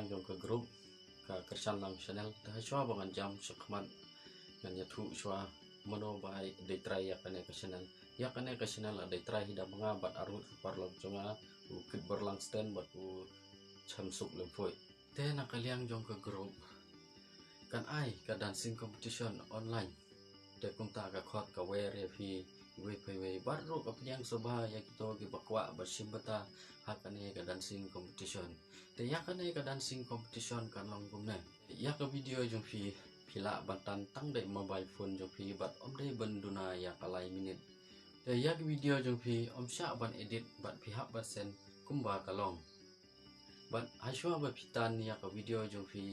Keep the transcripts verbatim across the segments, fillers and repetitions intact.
jong ka group, ka Kyrshan Lang Channel. Te ha shuwa ba ngan jam shakhmat, ngan ïathuh shuwa mano ba dei trai ïa kane ka channel. Ïa kane ka channel la dei trai hi da ma nga bad arngut ka paralok jong nga, u Kitbor Langston bad u Chemsuk Lymphoit. Te na ka liang jong ka group, kan ai ka dancing competition online. Te kumta ka khot ka wer ïa phi iwei pa iwei bad ruh ka pdiang sngewbha ïa kito kiba kwah ban shim bynta ha kane ka dancing competition. Te ïa kane ka dancing competition kan long kumne. Ïa ka video jong phi, phi lah ban tan tang da i mobile phone jong phi bad ym dei ban duna ïa ka lai minit. Te ïa ka video jong phi ym shah ban edit bad phi hap ban send kumba ka long. Bad ha shuwa ba phi tan ïa ka video jong phi,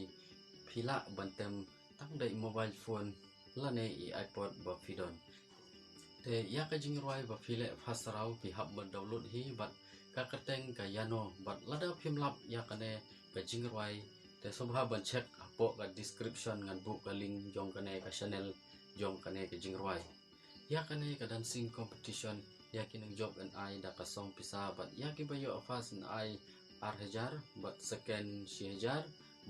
phi lah ban tem tang da i mobile phone lane i iPod ba phi don. Te ïa ka jingrwai ba phi leh phasarau phi hap ban download hi bad ka kyrteng ka Ïano, bad lada phim lap ïa kane ka jingrwai, te sngewbha ban check hapoh ka description, ngan buh ka link jong kane ka channel jong kane ka jingrwai. Ïa kane ka dancing competition, ïa ki nongjop yn ai da ka song pisa bad ïa kiba ïoh first yn ai ar hajar bad second shi hajar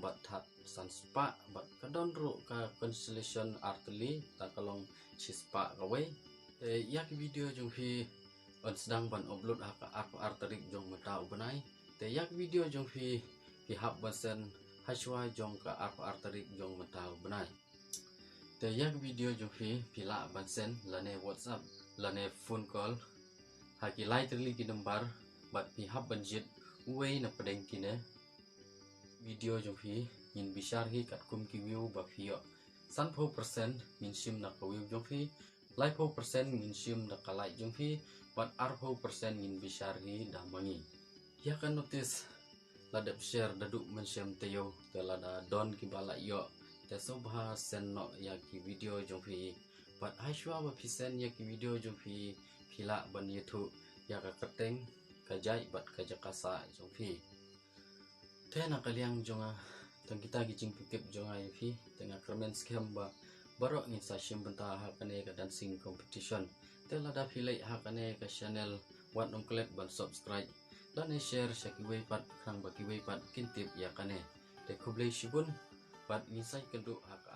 bad third san spah bad ka don ruh ka consolation ar tylli, ta ka long shi spah kawei. Te ïa ki video jong phi yn sdang ban upload ha ka arphew ar tarik jong mynta u bnai. Te ïa ki video jong phi, phi hap ban send ha shuwa jong ka arphew ar tarik jong mynta u bnai. Te ïa ki video jong phi, phi lah ban send lane WhatsApp lane phone call ha ki lai tylli ki number bad phi hap ban jied uwei na pdeng kine. Video jong phi ngin bishar hi katkum ki view ba phi ïoh. Sanphew percent ngin shim na ka view jong phi, laiphew percent ngin shim da ka like jong phi, bad arphew percent ngin bishar hi da ma ngi. Ïa ka notice la dep share da duh mynshem taïew, te lada don kiba la ïoh, te sngewbha send noh ïa ki video jong phi. Bad ha shuwa ba phi send ïa ki video jong phi, phi lah ban ïathuh ïa ka kyrteng, ka jait bad ka jaka sah jong phi. Te na ka liang jong nga, tang kita ki jingpyntip jong nga ïa phi, te nga kyrmen skhem ba baroh ngin sa shim bynta ha kane ka dancing competition. Te lada phi leit ha kane ka channel, wat nym klet ban subscribe lane share sha kiwei pat, khnang ba kiwei pat kin tip ïa kane. Te khublei shibun, bad ngin sa ïakynduh ha ka